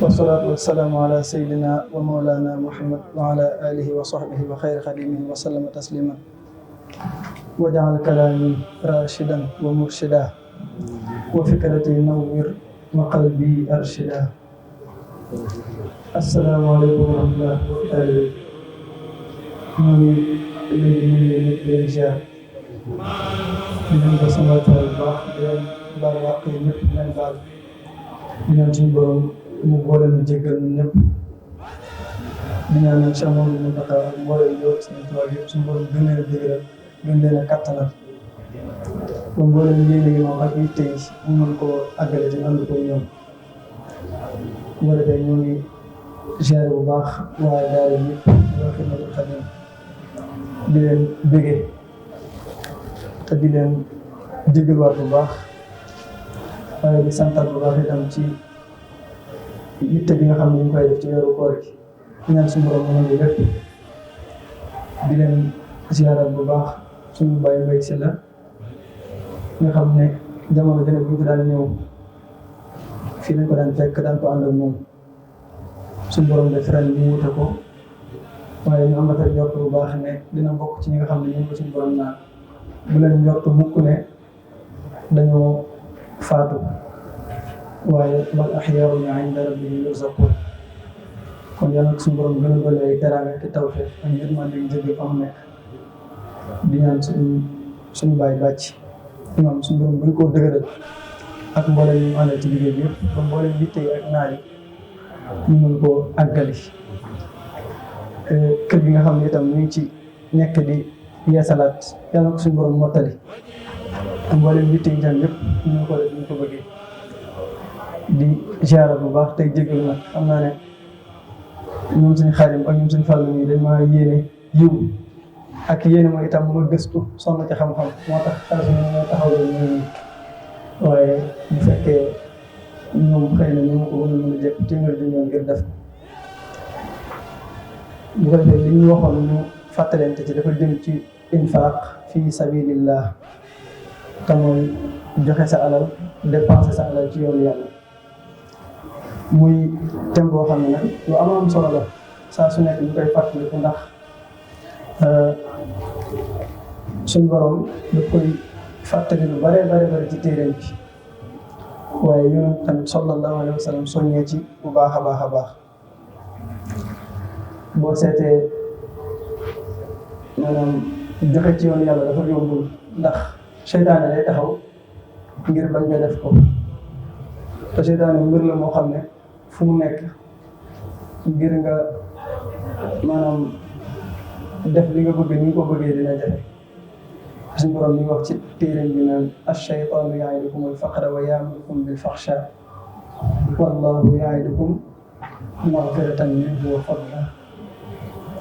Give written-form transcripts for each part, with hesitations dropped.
والصلاة والسلام على سيدنا ومولانا محمد وعلى آله وصحبه وخير خديمه وسلم تسليما وجعل كلامي راشدا ومرشدا وفكرتي نور وقلبي أرشدا. السلام عليكم ورحمة الله وبركاته. من ziar di leen ko sangal bu baax di leen baal wàq yi ñëpp di leen baal di ñaan suñu borom mu boole ñu jéggal ñun ñëpp di ñaan Cheikh Mouhamadou Mountakha ak mboolem yow suñu tubaab yëpp suñu borom gën leen a dëgëral gën leen a kattanal ba mboolem yéene yi moom ak yitte yi mu mën koo àggale ci ànd ko ñoom bu ko defee ñoo ngi ziar bu baax waaye daal yëpp waa Xidmatul Xadim di leen bëggee te di leen jégaluwaat bu baax waaye di santal bu baax itam ci yitte bi nga xam ne ñu koy def ci weeru koor gi ñaan suñu borom mën a lépp di leen ziaral bu baax suñu bàyyi mbay si la nga xam ne jamono jëne bu ñu ko daan ñëw fii lañ ko daan fekk daan ko ànd ak moom suñu borom def ren ñu wute ko waaye ñu am na njort bu baax ne dina bokk ci ñi nga xam ne ñoom la suñu borom naan bu leen njort mukk ne dañoo faatu waaye bal ahyaa'un 'inda rabbihim yurzaqun. kon yàlla nag suñu borom gën a dolli ay teraanga ak tawfeex ak yërmande yu jóge fa mu nekk di ñaan suñu bàyyi bàcc imam suñu borom gën koo dëgëral ak mboolem ñu àndal ci liggéey bi yëpp ba mboolem yitte yi ak naar yi ñu mën koo àggali. kër gi nga xam ne itam ñu ngi ci nekk di yeesalaat yàlla ko suñu borom mottali mboolem yitte yi itam yëpp ñu ko def ñu ko bëggee di ziara bu baax tey jégalu nag xam naa ne ñoom suñu Xaadim ak ñoom suñu Fàllu yi dañ maa yéene yiw ak yéene ma itam ma gëstu sonn ci xam-xam moo tax xel su ma taxaw la ñu waaye bu fekkee ñoom xëy na ñu ma ko mën a jekk téeméer di ñoom ngir def bu ko defee li ñu waxoon ñu fàttalente ci dafa jëm ci infaq fi sabilillah te mooy joxe sa alal dépenser sa alal ci yoonu yàlla muy thème boo xam ne nag lu am solo la saa su nekk ñu koy fàttaliku ndax suñ borom daf koy fàttali lu bare ci téeréem bi waaye yonent tamit sallallahu alayhi wa sallam soññee ci bu baax a baax boo seetee maanaam joxe ci yoon yàlla dafa yombul ndax seytaane day taxaw ngir bañ nga def ko te seytaane mbir la moo xam ne fu mu nekk ngir nga maanaam def li nga bëgg ni nga ko bëggee dina jafe suñu borom mi ngi wax ci téeréem bi naan ash-shaytaanu ya'idukum al-faqra wa ya'murukum bil-fahshaa wallahu ya'idukum maghfiratan minhu wa fadlan.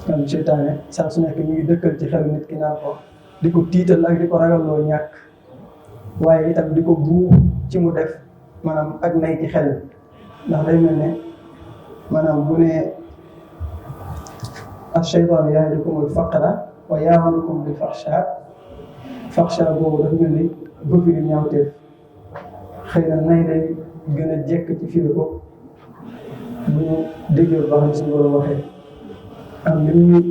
kon seytaane saa su nekk ñu ngi dëkkal ci xelu nit ki naan ko di ko tiital ak di ko ragalloo ñàkk waaye itam di ko buub ci mu def maanaam ak nay ci xel ndax day mel ne maanaam bu ne ash-shaytaanu ya'idukum al-faqra wa ya'murukum bil-fahshaa fahshaa boobu dafa mel ni bëgg yu ñaawteef xëy na nay day gën a jekk ci firi ko bu ñu déggee baax na suñu borom waxee am li ñuy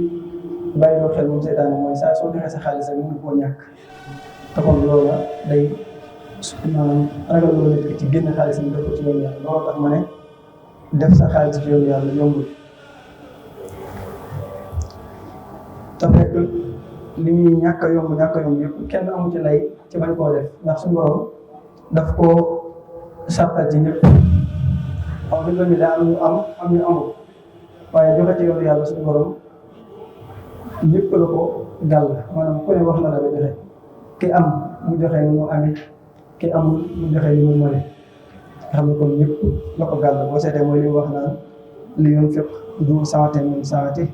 bàyyiloo xel moom seytaane mooy saa soo joxee sa xaalis rek mën koo ñàkk te kon loolu day maanaam ragal loolu nit ki ci génn xaalis mi def ko ci yoonu yàlla loolu tax ma ne def sa xaalis ci yoonu yàlla yombul te fekk li ñuy ñàkk a yomb yëpp kenn amu ci lay ci bañ koo def ndax suñu borom daf koo sartal ci ñëpp aw di ni daa am ñu am ñu amul waaye joxe ci yoonu yàlla suñu borom ñëpp la ko gàll maanaam ku ne wax na la nga joxe ki am mu joxe ni mu amee ki amul mu joxe ni mu mëne nga xam ne kon ñëpp la ko gàll boo seetee mooy li mu wax naan li yunfiq du sa'atin min sa'atihi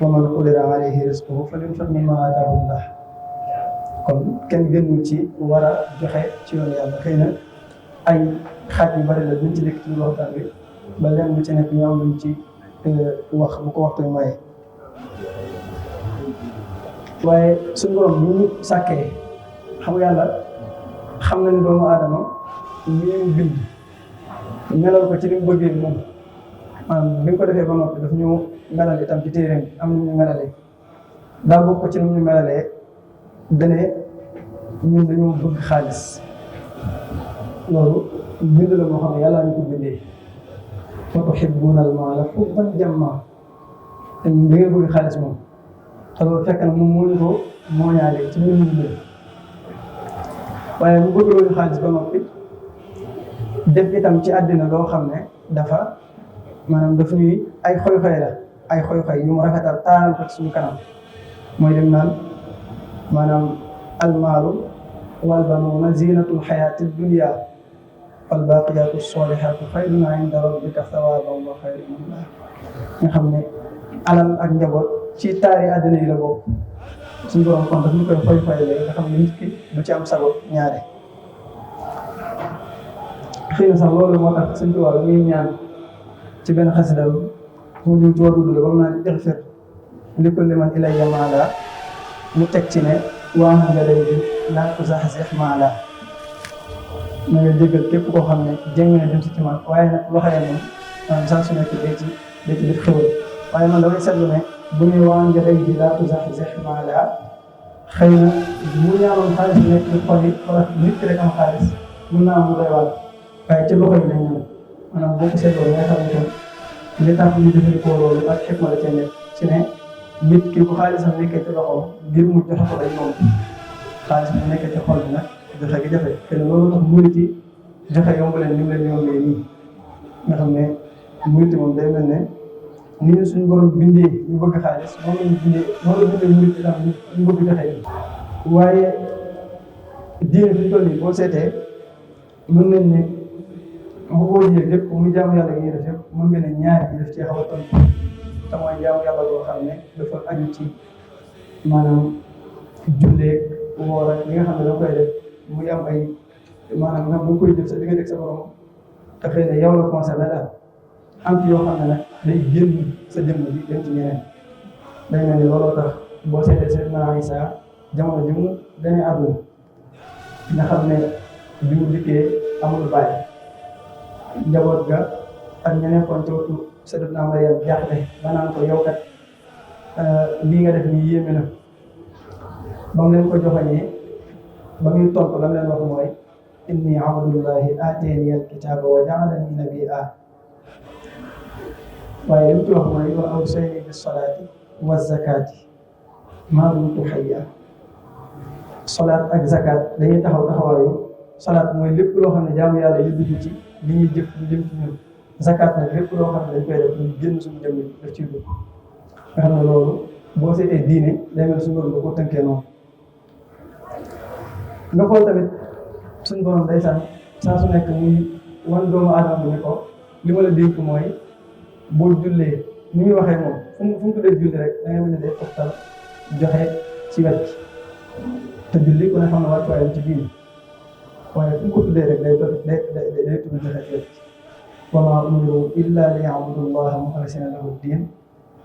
wa man qudira alayhi rizquhu falyunfiq mimma aataahu Allah kon kenn gënul ci war a joxe ci yoonu yàlla xëy na ay xaaj yu bari la duñ ci dëkk ci waxtaan bi ba leen lu ci nekk ñu am luñ ci wax bu ko waxtu maye waaye suñu borom bi ñu sàkkee xam nga yàlla xam na ni doomu aadama ñu bind melal ko ci li mu bëggee moom maanaam bi nga ko defee ba noppi daf ñu melal itam ci téeréem am na ñu melalee daa bokk ci nu ñu melalee dane ñun dañoo bëgg xaalis loolu bind la moo xam ne yàlla ñu ko bindee wa tuhibbuuna al-maala hubban jammaa te ñun da ngeen bëgg xaalis moom te loolu fekk na moom moo ñu ko mooñaale ci ñun ñu waaye bu bëgg loolu xaalis ba noppi def itam ci àddina loo xam ne dafa maanaam daf ñuy ay xoy-xoy la ay xoy-xoy yu mu rafetal taaral ko ci suñu kanam mooy dem naan maanaam almaalu wal banuuna ziinatul xayaati dunya wal baaqiyaatu saalihaatu xayrun inda rabbika sawaaban wa xayrun amala nga xam ne alal ak njaboot ci taari àddina yi la bokk suñu borom kon daf ñu koy xoy-xoy la nga xam ne nit ki du ci am sago ñaare xëy na sax loolu moo tax suñu tubaab ñuy ñaan ci benn xasida mu ñu ci wadudu la ba mu naan ixfir li kulli man ilayya maala mu teg ci ne waa nga day bi laa tuzaxzix maala na nga jégal képp koo xam ne jéng na jëm si ci man waaye nag loxo ya moom maanaam saa su nekk day ci def xewal waaye man damay seetlu ne bu ñuy waa nga day bi laa tuzaxzix maala xëy na bu ñaanoon xaalis nekk ci xol yi wala nit ki rek am xaalis mun naa mu doy waar waaye ci loxo yi lañ ñaan maanaam boo ko seetloo nga xam ne tam li tax ñu jëfandikoo loolu ak xikma la cee nekk ci ne nit ki bu xaalisam nekkee ci loxoom ngir mu joxe ko day yomb xaalis bu nekkee ci xol bi nag joxe gi jafe te loolu tax murit yi joxe yomb leen ni mu leen yombee nii nga xam ne murit moom day mel ne ni ñu suñu borom bindee ñu bëgg xaalis moom lañu bindee murit yi tam ñu bëgg joxe yi waaye diine fi ñu toll nii boo seetee mën nañ ne bu ko jëlee lépp muy jaamu yàlla gi ñuy def yëpp mën nga ne ñaar yi def ci xaw a tontu te mooy jaamu yàlla boo xam ne dafa aju ci maanaam julleeg woor ak li nga xam ne da koy def muy am ay maanaam nga bu koy def sa diggante ak sa borom te xëy na yow la concerné daal am ci yoo xam ne nag day génn sa jëmm bi dem ci ñeneen day mel ni looloo tax boo seetee Seydina Isa jamono ji mu dañuy àdduna nga xam ne bi mu dikkee amul bàyyi njaboot ga ak ña nekkoon ci wetu Sayyidatuna Maryam jaaxle ba naan ko yow kat lii nga def nii yéeme na ba mu leen ko joxañee ba muy tontu la mu leen wax mooy inni abdullahi aatani alkitaaba wa jaalani nabiyya waaye li mu ci wax mooy wa awsayni bis salaati wa zakaati maa dumtu hayya salaat ak zakat dañuy taxaw taxawaayu salaat mooy lépp loo xam ne jaamu yàlla yu dugg ci li ñuy jëf ñu jëm ci ñun zakat nag lépp loo xam ne dañ koy def ñu génn suñu jëm daf ciy dugg nga xam ne loolu boo seetee diine day mel suñu borom da ko tënkee noonu nga xool tamit suñu borom day saa su nekk muy wan doomu aadama bi ne ko li ma la dénk mooy boo jullee ni muy waxee moom fu mu tuddee julli rek da nga mel ne day toftal joxe ci wet gi te julli ku ne xam ne wàccuwaayam ci diine waaye fu mu ko tuddee rek day tudd joxe ci wet gi wa maa umiru illa li ya'budu llaha muxlisina lahu diin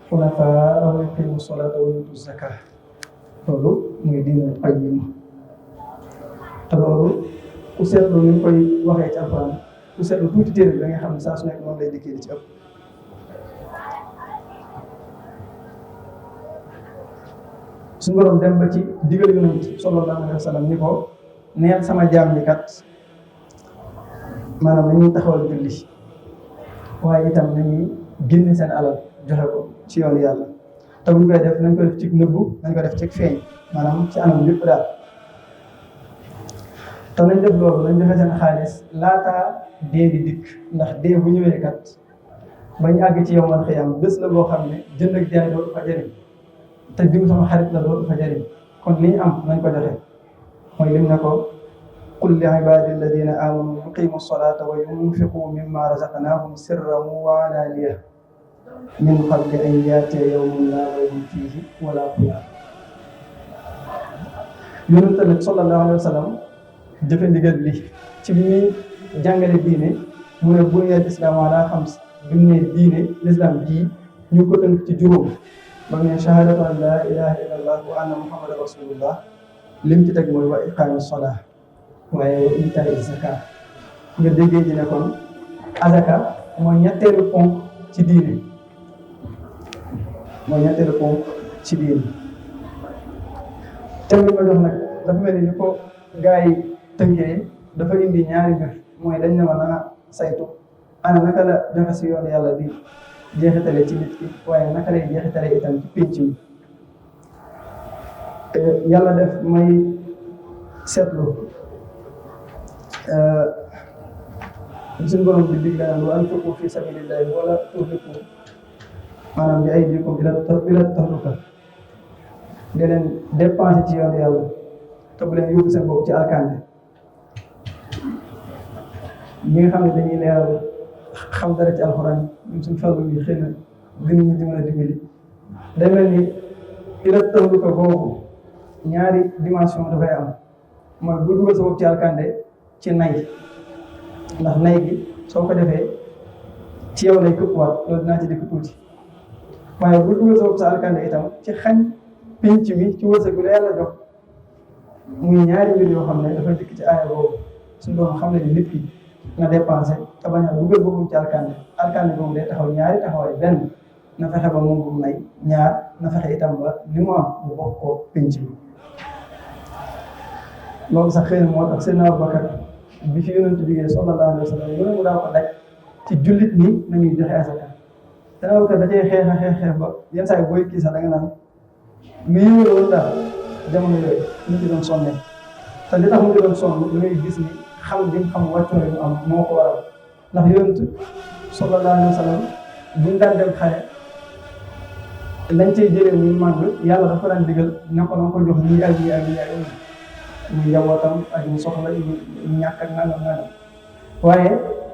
xunafaa wa yuqiimu salaata wa yuutu zakaa loolu muy diinul qayyim te loolu ku seetlu ni ñu koy waxee ci alxuraan ku seetlu tuuti téere bi da nga xam ne saa su nekk noonu lay dikkee di ci ëpp suñu borom dem ba ci digal Yonent sallallahu alayhi wa sallam ni ko neel sama jaam ñi kat maanaam nañuy taxawal julli waaye itam nañuy génne seen alal joxe ko ci yoonu yàlla te buñ koy def nañ ko def ci nëbbu nañ ko def ci feeñ maanaam ci anam lépp daal te nañ def loolu nañ joxe seen xaalis laataa dee di dikk ndax dee bu ñëwee kat bañ àgg ci yow man xëyam bés la boo xam ne jënd ak jaay dootu fa jëriñ te diw sama xarit la dootu fa jëriñ kon li ñu am nañ ko joxe mooy lim ne ko qul li ibaadi alladina amanu yuqimu salata wa yunfiqu mimma razaqnahum sirran wa alaaniya min qabli an yaatiya yawmun laa raybun fiihi wala xulaaf Yonent tamit sallallahu alayhi wa sallam jëfe ndigal li ci bi muy jàngale diine mu ne buniyal islaam ala xams bi mu ne diine l'islam bii ñu ko tënk ci juróom ba mu ne shahadatu an laa ilaha illa allah wa anna muhammadan rasulullah lim ci teg mooy wa iqaami salaa waaye wa itaa'i zaka nga déggee ji ne kon azaka mooy ñetteelu ponk ci diine mooy ñetteelu ponk ci diine. thème bi ma jox nag dafa mel ni ko gars yi tënkee dafa indi ñaari mbir mooy dañ ne ma na saytu ana naka la joxe si yoon yàlla di jeexitale ci nit ki waaye naka lay jeexitale itam ci pénc mi. yàlla def may seetlu suñu borom di digle naan wa anfiqu fi sabilillahi wala tulhiqu maanaam bi aydikum ila tahluka nga leen dépensé ci yoon yàlla te bu leen yóbbu seen bopp ci alkande. ñi nga xam ne dañuy leeral xam dara ci alxuraan ñun suñu farlu yi xëy na gënuñu di mën a dimbali day mel ni ila tahluka boobu ñaari dimension dafay am mooy bu dugal sa bopp ci alkande ci nay ndax nay gi soo ko defee ci yow lay këppwaat loolu dinaa ci dikk tuuti waaye bu dugal sa bopp sa alkande itam ci xañ pinc mi ci wërsëg bi la yàlla jox muy ñaari mbir yoo xam ne dafay dikk ci aaya boobu suñu doon xam ne ni nit ki na dépensé te bañ a dugal boppam ci alkande boobu day taxaw ñaari taxawaay benn na fexe ba moom bu nay ñaar na fexe itam ba li mu am mu bokk ko pinc mi. loolu sax xëy na moo tax Seydina Abubakar bi fi yonent jógee sallallahu alayhi wa sallam loolu mu daa ko daj ci jullit ñi nañuy joxe asaka. Seydina Abubakar da cee xeex ba yenn saa yi booy kii sax da nga naan lu yëngu woon daal jamono yooyu ñu ci doon sonne te li tax mu ci doon sonn da ngay gis ni xam bi mu xam wàccu mu am moo ko waral ndax yonent sallallahu alayhi wa sallam buñ daan dem xare lañ cey jëlee muy màgg yàlla dafa daan digal ne ko na ko jox ñii ak ñii ak ñii ak ñii muy njabootam ak ñu soxla ñu ñàkk ak nangam nangam waaye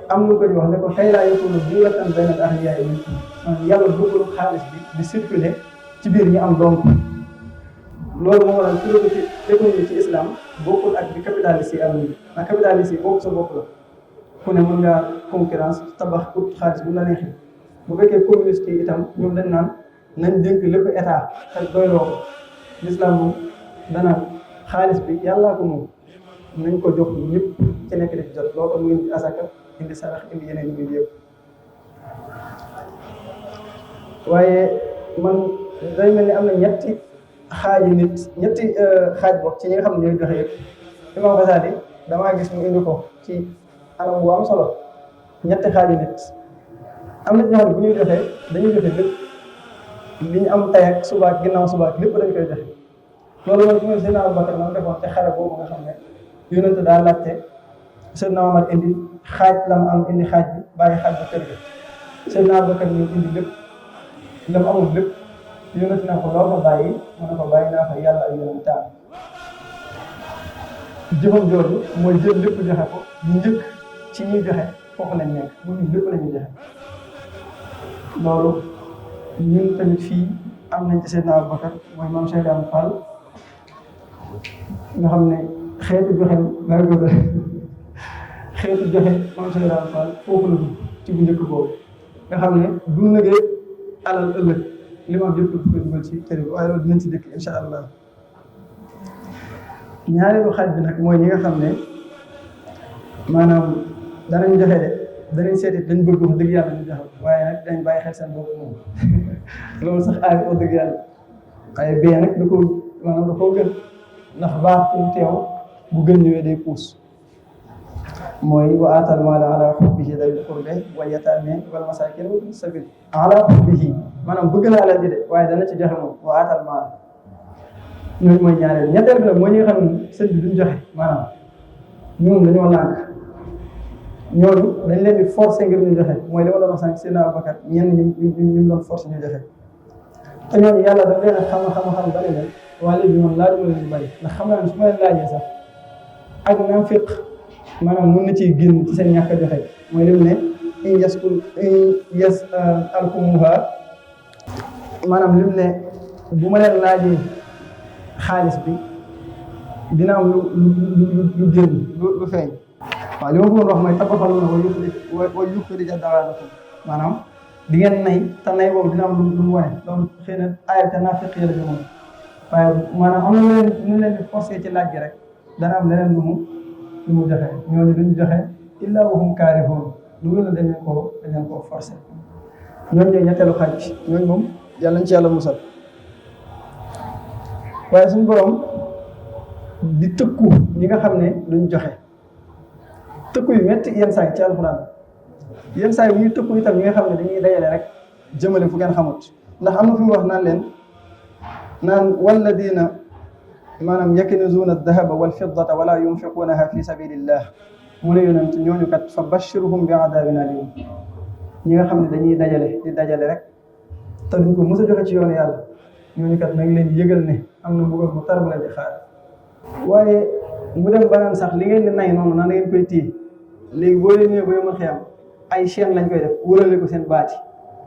am lu ko wax ne ko kay laa yëkkuna duulatan baynal aghniyaa minkum maanaam yàlla bëggul xaalis bi di circuler ci biir ñu am donc loolu moo waral philosophie économique ci islam bokkul ak bi capitaliste yi am nii ndax capitaliste yi bokk sa bopp la ku ne mën ngaa concurrence tabax ut xaalis bu la neexee bu fekkee communiste yi itam ñoom dañ naan nañ dénk lépp état te doyloo ko l'islam moom dana xaalis bi yàllaa ko moom nañ ko jox ñëpp ci nekk di jot loolu am indi asaka indi sarax indi yeneen yu yëpp waaye man day mel ni am na ñetti xaaj bokk ci ñi nga xam ne ñooy joxe yëpp Imam Ghazali damaa gis mu indi ko ci anam bu am solo ñetti xaaju nit am na ñoo xam ne bu ñuy joxe dañuy joxe lépp li ñu am tey ak suba ak ginnaaw suba ak lépp dañ koy joxe loolu mooy mooy Seydina Abubakar moom defoon te xare boobu nga xam ne yonent daa laajte Seydina Omar indi xaaj la mu am indi xaaj bi bàyyi xaaj bi kër ga Seydina Abubakar ñu indi lépp la mu amul lépp yonent na ko loo fa bàyyi mu ne ko bàyyi naa fa yàlla ak yonent taam jëfam jooju mooy jël lépp joxe ko ñu njëkk ci ñuy joxe foofu lañ nekk bu ñu lépp la ñuy joxe loolu ñun tamit fii am nañ ci Seydina Abubakar mooy maam Cheikh Ibrahima Fall nga xam ne xeetu joxe laa ko xeetu joxe maam Cheikh Ibrahima Fall foofu la dugg ci bu njëkk boobu nga xam ne du nëgee alal ëllëg li ma jot ko dugal ci kër bi waaye loolu dinañ ci dëkk incha allah. ñaareelu xaaj bi nag mooy ñi nga xam ne maanaam danañ joxe de danañ seeti dañ bëgg wax dëgg yàlla ñu joxe waaye nag dañ bàyyi xel seen bopp moom loolu sax aay wax dëgg yàlla waaye bee nag da koo maanaam da koo gën ndax baax pour teew bu gën ñëwee day puus mooy wa aatal maala ala hubbihi dawil qurbi wal yataame wal masaakin wa ibnis sabil ala hubbihi maanaam bëgg naa la di de waaye dana ci joxe moom wa aatal maala ñooñu mooy ñaareel ñetteel bi nag mooy ñi nga xam ne sëñ bi duñ joxe maanaam ñoom dañoo lànk ñooñu dañ leen di forcer ngir ñu joxe mooy li ma doon wax sànq Seydina Abubakar ñenn ñu doon forcer ñu joxe te ñooñu yàlla daf leen a xam ba ne leen waa léegi moom laajuma leen ñu bari ndax xam naa ne su ma leen laajee sax ak naafiq maanaam mën na ciy génn ci seen ñàkk a joxe mooy li mu ne in yas'alkumuuhaa maanaam li mu ne bu ma leen laajee xaalis bi dina am lu génn lu feeñ waaw li ma bëggoon wax mooy tabaxaluuna wa yuxrija darajakum maanaam di ngeen nay te nay boobu dina am lu mu wane loolu xëy na aaya te naafiq yi la jëmoon waaye maanaam am na lu leen di forcé ci laaj gi rek dana am leneen lu mu joxe ñooñu duñ joxe illa wa hum kaarihuun lu la dañ leen koo forcé ñooñu ñooy ñetteelu xaaj bi ñooñu moom yàlla nañ ci yàlla musal. waaye suñu borom di tëkku ñi nga xam ne duñ joxe tëkku yu metti yenn saa yi ci alxuraan yenn saa yi bu ñuy tëkku itam ñi nga xam ne dañuy dajale rek jëmale fu ngeen xamut ndax am na fi mu wax naan leen naan walladina maanaam yaknizuuna aldahaba walfiddata wala yunfiquunaha fi sabilillah mu ne yonent ñooñu kat fa bashirhum bi adabin alim ñi nga xam ne dañuy dajale rek te duñ ko mës a joxe ci yoonu yàlla ñooñu kat nag leen yëgal ne am na mbugal mu tar bu leen di xaar. waaye mu dem ba naan sax li ngeen di nay noonu nan ngeen koy téye léegi boo leen ñëwee ba yomal xiyam ay chaîne lañ koy def wërale ko seen baati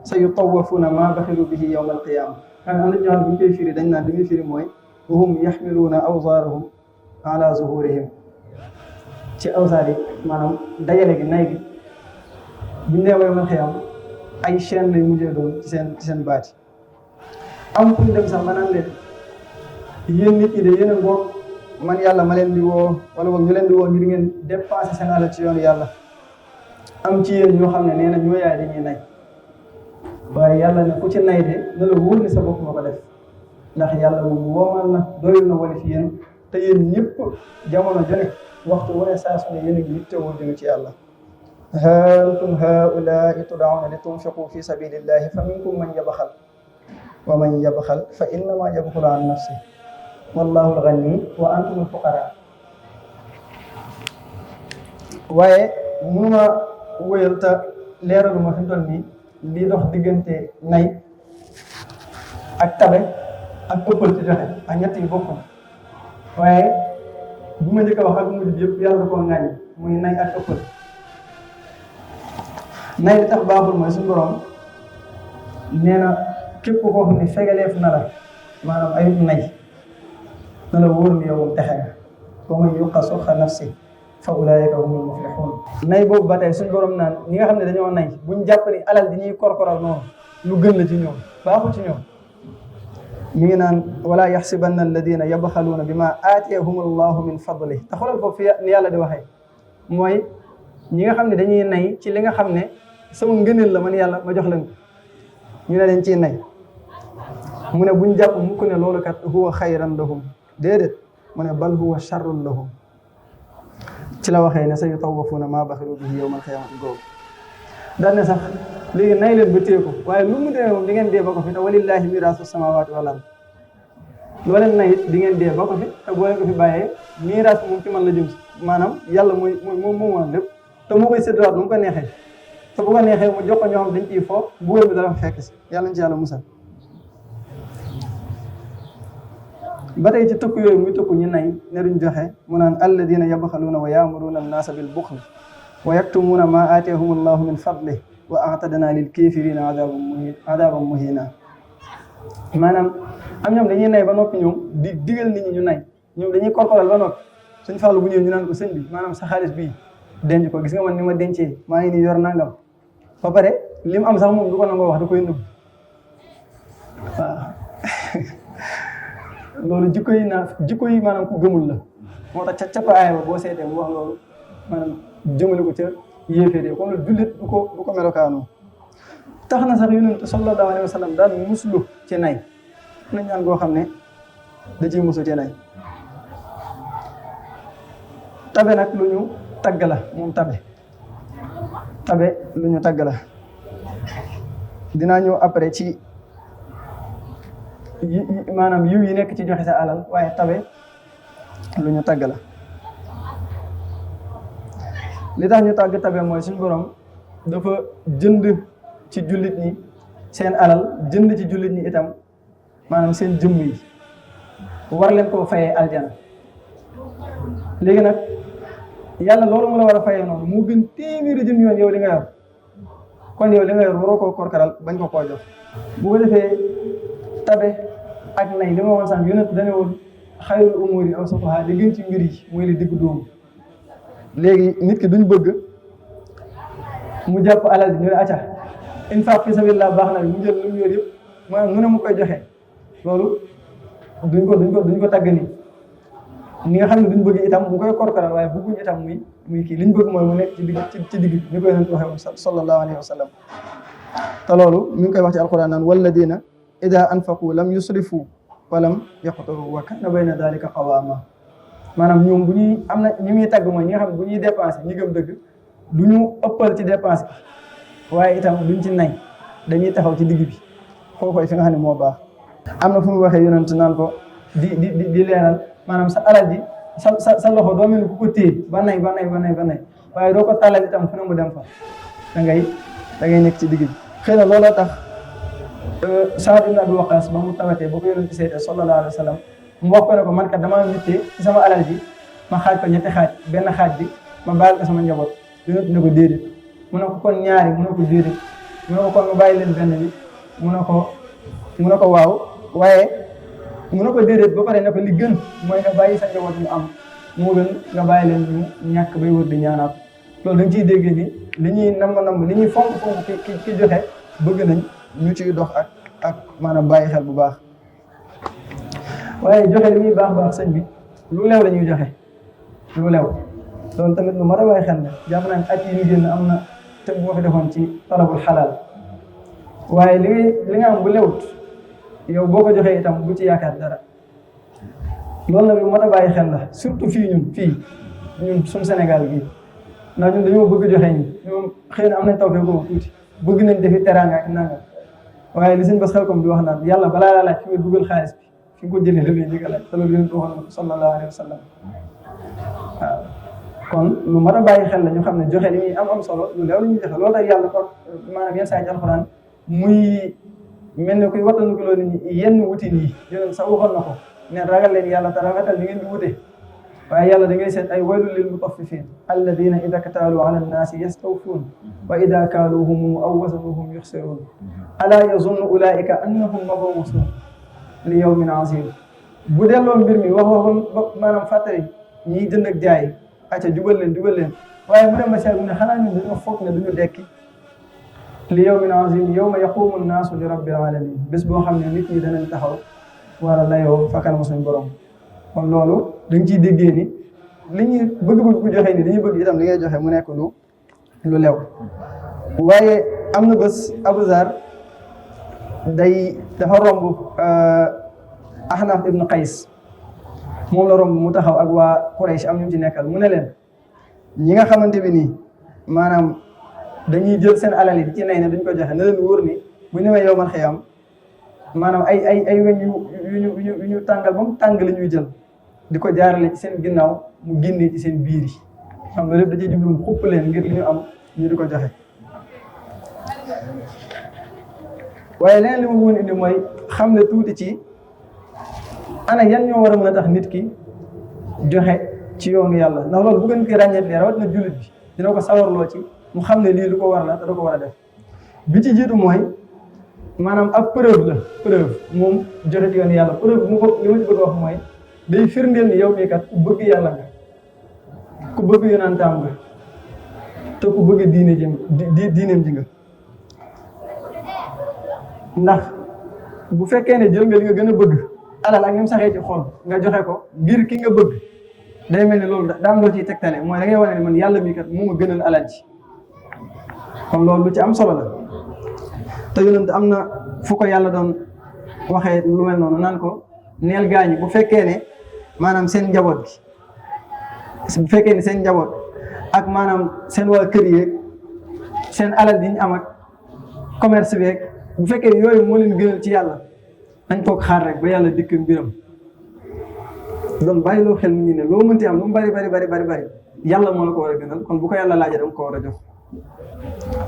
sa yutawafuuna maa baxilu bihi yawma alqiyama xam am na ñoo xam ne bu ñu koy firi dañ naan li muy firi mooy wa hum yaxmiluuna awsaarahum ala zuhurihim ci awsaar yi maanaam dajale gi nay gi bu ñu nee ba yomal xiyam ay chaîne lay mujjee doon ci seen baati. am fu ñu dem sax ma naan leen yéen nit ñi de yéen a ngoog man yàlla ma leen di woo wala boog ñu leen di woo ngir ngeen dépensé seen alal ci yoonu yàlla am ci yéen ñoo xam ne nee na ñoo yaay dañuy nay waaye yàlla ne ku ci nay de na la wóor ni sa bopp ma ko def ndax yàlla moom woomal na doyul na wala fi yéen te yéen ñëpp jamono jone waxtu wane saa su ne yéen a ngi yittewoo jëm ci yàlla. ha antum haulaai tud'awna li tunfiqu fi sabilillahi fa minkum man yabxal wa man yabxal fa innama yabxulu an nafsi wallahu alghani wa antum alfuqara. waaye mënuma wéyal te leeraluma fi mu toll nii lii dox diggante nay ak tabe ak ëppal ci joxe ak ñett yi bokkul waaye bu ma njëkk a wax ak mujj bi yëpp yàlla da koo ŋàññi muy nay ak ëppal. nay li tax baaxul mooy suñu borom nee na képp koo xam ne fegaleef na la maanaam ayub nay na la wóor ni yow moom texe nga wa man yuqa suxa nafsi fa ulaayika humul muflixuun. nay boobu ba tey suñu borom naan ñi nga xam ne dañoo nay buñ jàpp ni alal di ñuy korkoral noonu lu gën la ci ñoom baaxul ci ñoom. mi ngi naan wala yaxsibanna alladina yabxaluuna bima aatiyahum allahu min fadlih te xoolal foofu ni yàlla di waxee mooy ñi nga xam ne dañuy nay ci li nga xam ne sama ngëneel la man yàlla ma jox leen ñu ne dañ ciy nay mu ne buñ jàpp mukk ne loolu kat huwa xayran lahum déedéet mu ne bal huwa charrun lahum ci la waxee ne sa yutawafuuna maa baxilu bihi yawmal qiyaamati googu daan ne sax léegi nay leen ba téye ko waaye lu mu demee moom di ngeen dee ba ko fi te walillahi miraasu samaawaati wal ard loo leen nay it di ngeen dee ba ko fi te boo leen ko fi bàyyee miraas moom ci man la jëm si maanaam yàlla moom moom lépp te moo koy séddawaat nu mu ko neexee te bu ko neexee mu jox ko ñoo xam dañ ciy fo bugal bi dara fekk si yàlla nañ ci yàlla musal. ba tey ci tëkku yooyu muy tëkku ñu nay ne duñ joxe mu naan alladina yabxaluuna wa yaamuruuna annaasa bil buxli wa yaktumuuna maa aatiyahum allahu min fadlih wa a'tadna lil kaafiriina adaban muhiina. maanaam am ñoom dañuy nay ba noppi ñoom di digal nit ñi ñu nay ñoom dañuy korkoral ba noppi suñ fàllu bu ñëw ñu naan ko sëñ bi maanaam sa xaalis bii denc ko gis nga man ni ma dencee maa ngi nii yor nangam ba pare li mu am sax moom du ko nangoo wax da koy nëbb waaw loolu jikko yi maanaam ku gëmul la moo tax ca cappa aaya ba boo seetee mu wax loolu maanaam jëmale ko ca yéeféeree comme jullit du ko melokaanoo. tax na sax yonent sallallahu alayhi wa sallam daan muslu ci nay na ñaan goo xam ne da ciy muslu ci nay. tabe nag lu ñu tagg la moom tabe lu ñu tagg la dinaa ñëw après ci maanaam yiw yi nekk ci joxe sa alal waaye tabe lu ñu tagg la. li tax ñu tàgg tabe mooy suñu borom dafa jënd ci jullit ñi seen alal jënd ci jullit ñi itam maanaam seen jëmm yi war leen koo fayee aljana. léegi nag yàlla loolu mu la war a fayee noonu moo gën téeméeri junni yoon yow li nga yor kon yow li nga yor waroo koo korkaral bañ ko koo jox. bu ko defee tabe ak nay li ma woon sax yonent dane woon xayrul umuuri awsatuhaa li gën ci mbir yi mooy li diggu dóomu. léegi nit ki duñ bëgg mu jàpp alal bi ñu ne acca infaq fi sabilillah baax na mu jël lu mu yor yëpp maanaam nu ne mu koy joxe loolu duñ ko tàgg nii ni nga xam ne duñ bëgg itam mu koy korkoral waaye bëgguñ itam muy kii liñ bëgg mooy mu nekk ci digg ñu koy leen waxee sallallahu alayhi wa sallam te loolu mi ngi koy wax ci alquran naan walladina ida anfaqu lam yusrifu wa lam yaqturu wa kana bayna dalika qawama maanaam ñoom bu ñuy am na ñi muy tàgg mooy ñi nga xam ne bu ñuy dépensé ñi gëm dëgg du ñu ëppal ci dépense bi waaye itam duñ ci nay dañuy taxaw ci digg bi foofu fi nga xam ne moo baax. am na fu mu waxee yonent naan ko di leeral maanaam sa alal ji sa loxo doo mel ni ku ko téye ba nay waaye doo ko tàllal itam fu ne mu dem fa da ngay nekk ci digg bi. xëy na looloo tax Saad ibn Abi Waqaas ba mu tawatee ba ko yonent bi seetee sallallahu alayhi wa sallam mu wax ko ne ko man kat damaa mittee ci sama alal ji ma xaaj ko ñetti xaaj benn xaaj bi ma bàyyi ko sama njaboot yonent ne ko déedéet mu ne ko kon ñaari mu ne ko déedéet mu ne ko kon ma bàyyi leen benn bi mu ne ko waaw waaye mu ne ko déedéet ba pare ne ko li gën mooy nga bàyyi sa njaboot ñu am moo gën nga bàyyi leen ñu ñàkk bay wër di ñaanaat loolu da nga ciy déggee ni li ñuy namm li ñuy fonk ki joxe bëgg nañ ñu ciy dox ak maanaam bàyyi xel bu baax waaye joxe li muy baax sëñ bi lu leew la ñuy joxe lu leew loolu tamit lu mat a bàyyi xel ne jàpp naa ne at yi ñu génn am na te bu ma fi defoon ci talabul xalaal waaye li nga am bu lewut yow boo ko joxee itam bu ci yaakaar dara loolu nag lu mat a bàyyi xel la surtout ñun suñu Sénégal gii ndax ñun dañoo bëgg joxe ñi ñoom xëy na am nañ taw fee boobu tuuti bëgg nañ defi teraanga ak nangam waaye li sëñ Bass Xelkom di wax naan yàlla balaa laa laaj fi nga dugal xaalis bi fi nga ko jëlee dafay njëkk a laaj te loolu yéen waxoon na ko sallallahu alayhi wa sallam waaw kon lu mat a bàyyi xel la ñu xam ne joxe li muy am solo lu leew la ñuy joxe loolu tax yàlla kon maanaam yenn saa yi ci alxuraan muy mel ne kuy wattanu ko loolu nit ñi yenn wutin yi yéen sax waxoon na ko ne ragal leen yàlla te rafetal ni ngeen di wute waaye yàlla da ngay seet ay waylul lil mutaffifin alladina ida kataalu ala annaasi yastawfuun wa ida kaaluhum aw wazanuhum yuxsiruun alaa yazunnu ulaika annahum mabuusuun li yawmin azim bu delloo mbir mi waxoon maanaam fàttali ñiy jënd ak jaay acca jubal leen waaye bu dem ba seet ne xanaa ñun dañoo foog ne duñu dekki li yawmin azim yawma yaqumu nnaasu li rabbil alamin bés boo xam ne nit ñi danañ taxaw war a layoo fa kanam suñu borom kon loolu da nga ciy déggee ni li ñuy bëgg bu joxe ni dañuy bëgg itam li ngay joxe mu nekk lu lew waaye am na bés Abu Zar dafa romb Ahnaf ibn Qays moom la romb mu taxaw ak waa Quraysh am ñu ci nekkal mu ne leen ñi nga xamante bi nii maanaam dañuy jël seen alal yi di ci nay ne duñ ko joxe ne leen wóor ni bu ñëwee yow man xëyam maanaam ay weñ yu ñu tàngal ba mu tàng la ñuy jël di ko jaarale ci seen ginnaaw mu génnee ci seen biir yi xam nga lépp da cee jublu mu xupp leen ngir li ñu am ñu di ko joxe. waaye leneen li ma bëggoon indi mooy xam ne tuuti ci ana yan ñoo war a mën a tax nit ki joxe ci yoonu yàlla ndax loolu bu gën ki ràññeetlee rawat na jullit bi dina ko sawarloo ci mu xam ne lii lu ko war la te da ko war a def bi ci jiitu mooy maanaam ab preuve moom joxe ci yoonu yàlla preuve mu ko li ma ci bëgg a wax mooy day firndeel ni yow mii kat ku bëgg yàlla nga ku bëgg yonantaam nga te ku bëgg diineem ji nga ndax bu fekkee ne jël nga li nga gën a bëgg alal ak ni mu saxee ci xol nga joxe ko ngir ki nga bëgg day mel ni loolu daa am loo ciy tegtale mooy da ngay wane ne man yàlla mii kat moo ma gënal alal ji kon loolu lu ci am solo la te yonent am na fu ko yàlla doon waxee lu mel noonu naan ko neel gaañi bu fekkee ne maanaam seen njaboot gi bu fekkee ne seen njaboot ak maanaam seen waa kër yeeg seen alal yi ñu am ak commerce beeg bu fekkee yooyu moo leen gënal ci yàlla nañ toog xaar rek ba yàlla dikk mbiram donc bàyyi loo xel nit ñi ne loo mënti am lu mu bari yàlla moo la ko war a gënal kon bu ko yàlla laajee danga ko war a jox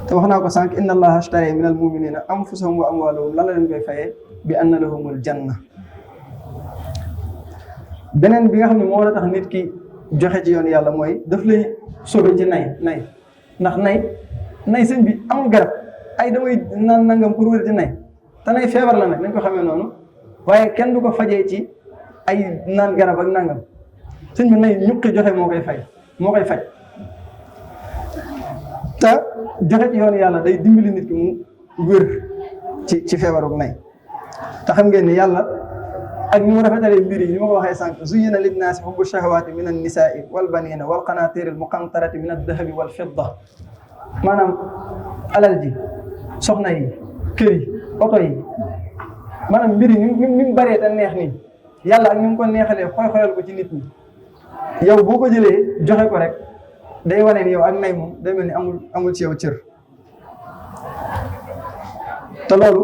te wax naa ko sànq inna allaha ashtara min al muminina anfusahum wa amwalahum lan la leen koy fayee bi anna lahumul janna beneen bi nga xam ne moo war a tax nit ki joxe ci yoon yàlla mooy daf lay sobe ci nay ndax nay sëñ bi amul garab ay damay naan nangam pour wér ci nay te nay feebar la nag nañ ko xamee noonu waaye kenn du ko fajee ci ay naan garab ak nangam sëñ bi nay ñuqi joxe moo koy faj te joxe ci yoon yàlla day dimbali nit ki mu wér ci feebaruk nay te xam ngeen ne yàlla ak ni mu rafetalee mbir yi ni ma ko waxee sànq zuyyina linnaasi hubbu shahawaati min annisaai wal banina wal qanaatiri al muqantarati min addahabi wal fidda maanaam alal ji soxna yi kër yi oto yi maanaam mbir yi ni mu bëree te neex nii yàlla ak ni mu ko neexalee xoyal ko ci nit ñi yow boo ko jëlee joxe ko rek day wane ni yow ak nay moom day mel ni amul ci yow cër te loolu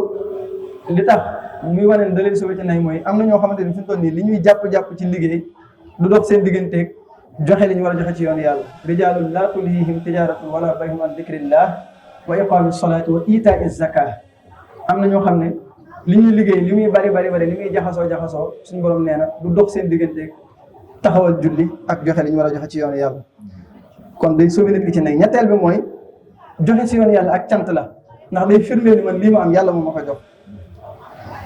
li tax muy wane ne da leen sauvé ci nay mooy am na ñoo xamante ni fi mu toll nii li ñuy jàpp ci liggéey du dox seen digganteeg joxe li ñu war a joxe ci yoon yàlla rijaalun laa tulhiihim tijaratun wala bay'un an dikrillah wa iqaami salaati wa itaa zaka am na ñoo xam ne li ñuy liggéey li muy bari li muy jaxasoo suñu borom nee na du dox seen digganteeg taxawal julli ak joxe li ñu war a joxe ci yoon yàlla kon day sauvé nit ki ci nay ñetteel bi mooy joxe ci yoon yàlla ak cant la ndax day firndeel ni man lii ma am yàlla moo ma ko jox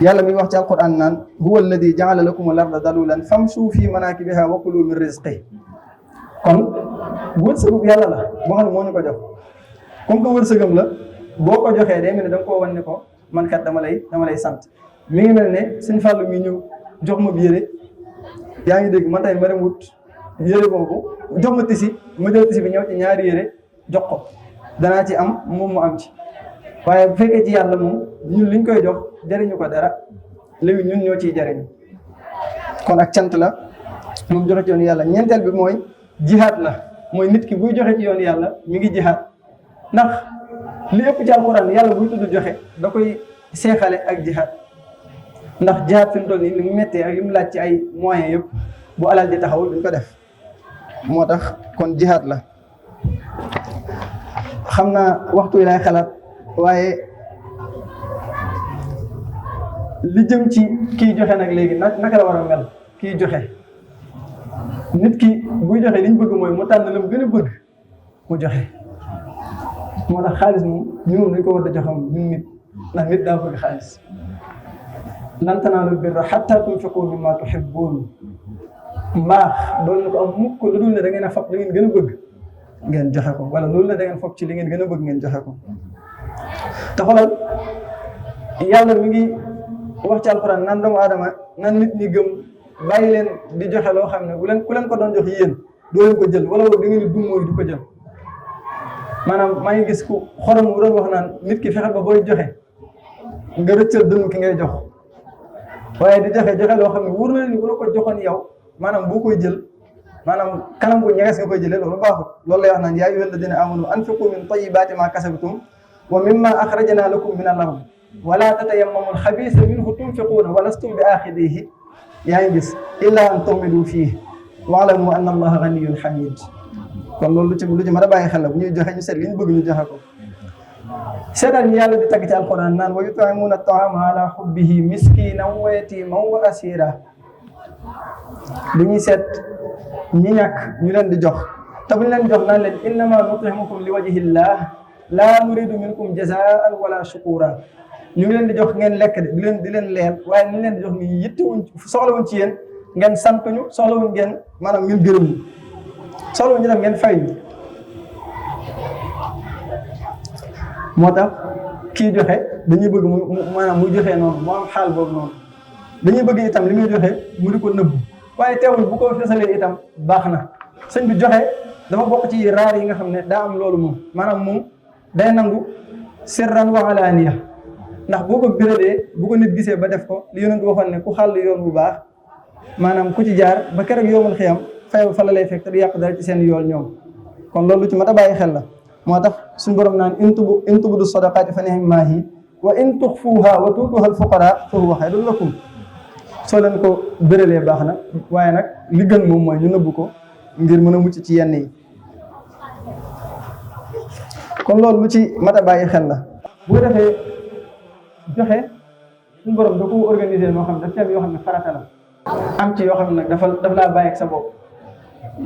yàlla mi ngi wax ci alquran naan huwa alladi jaala lakum al arda dalulan famshu fi manakibiha wa kulu min rizqi kon wërsëgu yàlla la boo xam ne moo ñu ko jox comme que wërsëgam la boo ko joxee day mel ne da nga koo wan ne ko man kat dama lay sant mi ngi mel ne suñ fàllu mi ñëw jox ma yére yaa ngi dégg man tey ma dem wut yére boobu jox ma tisi ma jël tisi bi ñëw ci ñaari yére jox ko danaa ci am moom mu am ci waaye bu fekkee ci yàlla moom ñun liñ koy jox jariñu ko dara léegi ñun ñoo ciy jariñu kon ak cant la moom joxe ci yoon yàlla ñeenteel bi mooy jihaad la mooy nit ki buy joxe ci yoon yàlla mi ngi jihaad ndax li ëpp ci alquran yàlla buy tudd joxe da koy seexale ak jihaad ndax jihaad fi mu toll nii li mu méttee ak li mu laaj ci ay moyens yëpp bu alal di taxawul duñ ko def moo tax kon jihaad la xam naa waxtu yi lay xalaat waaye li jëm ci kiy joxe nag léegi naka la war a mel kiy joxe nit ki buy joxe liñ bëgg mooy mu tànn la mu gën a bëgg mu joxe moo tax xaalis moom ñu moom dañ ko war a joxe ñun nit ndax nit daa bëgg xaalis lan tanaalul birra hattaa tunfiquu mimmaa tuhibbuun mbaax doon na ko am mukk lu dul ne da ngeen a fab da ngeen gën a bëgg ngeen joxe ko wala loolu ne da ngeen fab ci li ngeen gën a bëgg ngeen joxe ko te xoolal yàlla mi ngi wax ci alxuraan naan doomu aadama nan nit ñi gëm bàyyi leen di joxe loo xam ne ku leen ko doon jox yéen doo leen ko jël wala da ngeen di dum mooy du ko jël maanaam maa ngi gis ku xorom bu doon wax naan nit ki fexe ba booy joxe nga rëccal dënnu ki ngay jox waaye di joxe loo xam ne wóor na ni bu la ko joxoon yow maanaam boo koy jël maanaam kanam bu ñeges nga koy jëlee loolu baaxut loolu lay wax naan yaa ayyuhal ladina amanu anfiqu min tayyibaati ma kasabtum wa mimma akhrajna lakum min al-ard wala tatayammamu al-khabisa minhu tunfiquna wa lastum bi axidihi yaa ngi gis illa an tu'minu fihi wa'lamu anna allaha ghaniyyun hamid kon loolu lu ci mën a bàyyi xel la bu ñuy joxe ñu seet li ñu bëgg ñu joxe ko seetal ñu yàlla di tagg ci alquran naan wa yut'imuna at-ta'ama ala hubbihi miskinan wa yatiman wa asira dañuy seet ñi ñàkk ñu leen di jox te bu ñu leen jox naan leen innama nut'imukum li wajhillah la nuridu minkum jazaan wala shukura ñu ngi leen di jox ngeen lekk di leen leel waaye ñu leen di jox ni yittewuñ soxlawuñ ci yéen ngeen sant ñu soxlawuñ ngeen maanaam ngeen gërëm ñu soxlawuñ ñu dem ngeen fay ñu moo tax kii joxe dañuy bëgg maanaam muy joxe noonu mu am xaal boobu noonu dañuy bëgg itam li muy joxe mu di ko nëbbu waaye teewul bu ko fesalee itam baax na sëñ bi joxe dafa bokk ci raar yi nga xam ne daa am loolu moom maanaam moom day nangu sirran wa alaaniya ndax boo ko biradee bu ko nit gisee ba def ko li yonent waxoon ne ku xàll yoon bu baax maanaam ku ci jaar ba keroog yoomul xiyam fay fa la lay fekk te du yàq dara ci seen yool ñoom kon loolu ci mat a bàyyi xel la moo tax suñu borom naan in tubdu sadaqaati fa ni'maa hiya wa in tuxfuuhaa wa tuutuuhaa al-fuqaraa fa huwa xayrun lakum soo leen ko béralee baax na waaye nag li gën moom mooy ñu nëbb ko ngir mën a mucc ci yenn yi kon loolu lu ci mat a bàyyi xel la bu ko defee joxe suñu borom da ko organiser moo xam ne daf ci am yoo xam ne farata la am ci yoo xam ne nag daf laa bàyyi ak sa bopp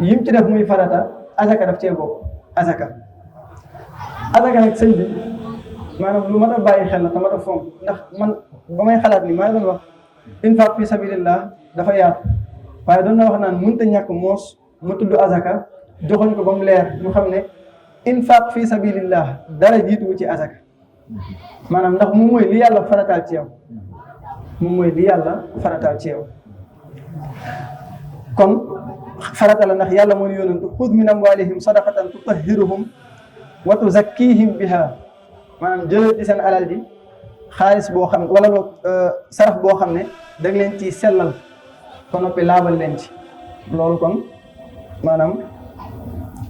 yim ci def muy farata asaka daf cee bopp asaka nag sëñ bi maanaam lu mat a bàyyi xel la te mat a fonk ndax man ba may xalaat ni maa ngi doon wax infaq fi sabilillah dafa yaatu waaye doon na wax naan mënta ñàkk moos mu tudd azaka joxoñ ko ba mu leer ñu xam ne infaq fi sabilillah dara jiituwu ci azaka maanaam ndax moom mooy li yàlla farataal ci yow kon farata la ndax yàlla mooy yonantu xud min amwalihim sadaqatan tutahhiruhum wa tuzakkihim biha maanaam jëlee ci seen alal ji xaalis boo xam wala boog sarax boo xam ne da nga leen ci sellal ba noppi laabal leen ci loolu kon maanaam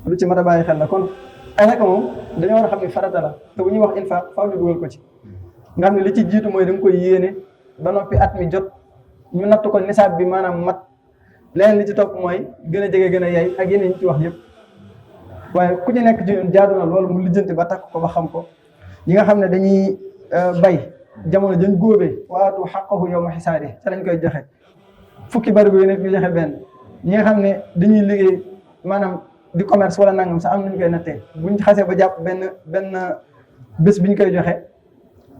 lu ci mat a bàyyi xel la kon asaka moom dañoo war a xam ne farata la te bu ñuy wax infaq faaw ñu dugal ko ci nga xam ne li ci jiitu mooy da nga koy yéene ba noppi at mi jot ñu natt ko nisaab bi maanaam mat leneen li ci topp mooy gën a jege gën a yey ak yeneen ñu ci wax yëpp waaye ku ci nekk ci ñun jaadu na loolu mu lijjanti ba takk ko ba xam ko ñi nga xam ne dañuy bay jamono dañ góobee waatu xaqahu yawma xisaadi ca lañ koy joxe fukki barigo yi nekk ñu joxe benn ñi nga xam ne dañuy liggéey maanaam di commerce wala nangam sax am nañu koy nattee buñ xasee ba jàpp benn bés bi ñu koy joxe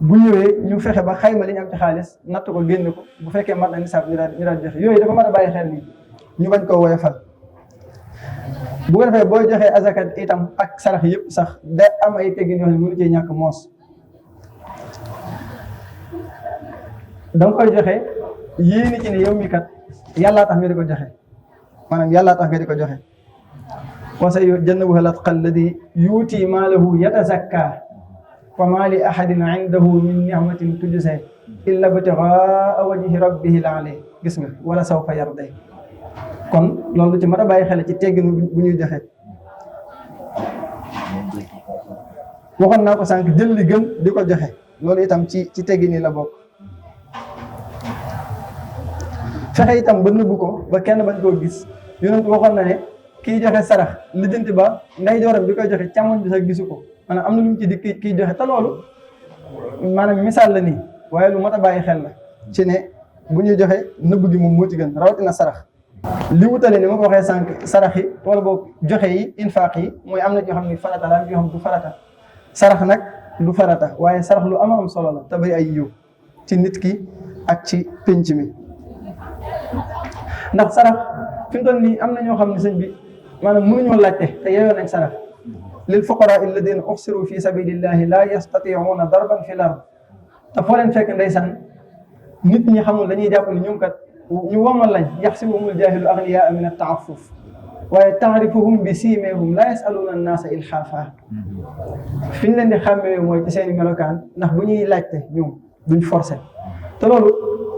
bu ñëwee ñu fexe ba xayma li ñu am ci xaalis natt ko génn ko bu fekkee mat na nisaab ñu daal joxe yooyu dafa mën a bàyyi xel ni ñu bañ koo woyofal bu ko defee booy joxee azaka itam ak sarax yëpp sax da am ay teggin yoo xam ne mënu cee ñàkk moos da nga koy joxe yéeni ci ne yow mi kat yàllaa tax nga di ko joxe maanaam yàllaa tax nga di ko joxe wa sayujannabuha al-atqa alladi yuuti maalahu yatazakka wa maa li ahadin indahu min ni'matin tujzaa illa ibtighaa wajhi rabbihi al-a'laa gis nga wala sawfa yardaa kon loolu ci mat a bàyyi xel ci tegginu bu ñuy joxe waxoon naa ko sànq jël li gën di ko joxe loolu itam ci teggin yi la bokk fexe itam ba nëbbu ko ba kenn bañ koo gis yonent waxoon na ne kiy joxe sarax lijjanti ba nday jooram bi koy joxe càmmoñ bi sax gisu ko maanaam am na lu mu ci di kiy joxe te loolu maanaam misaal la nii waaye lu mat a bàyyi xel la ci ne bu ñuy joxe nëbb gi moom moo ci gën rawatina sarax li wutale ni ma ko waxee sànq sarax yi wala boog joxe yi infaq yi mooy am na yoo xam ne farata la yoo xam du farata sarax nag du farata waaye sarax lu am solo la te bari ay yiw ci nit ki ak ci pénc mi ndax sarax fi mu toll nii am na ñoo xam ne sëñ bi maanaam mënuñoo laajte te yeyoon nañ sarax lil fuqaraa alladina uxsiru fi sabilillahi la yastatiuuna darban fi l ard te foo leen fekk ndeysaan nit ñi xamul dañuy jàpp ni ñoom kat ñu womal lañ yaxsibuhumul jaahilu agniyaa min at-ta'affuf waaye taarifuhum bi siimeehum la yasaluuna annaasa ilhaafa fi ñu leen di xàmmee mooy ci seeni melokaan ndax bu ñuy laajte ñoom duñ forcé te loolu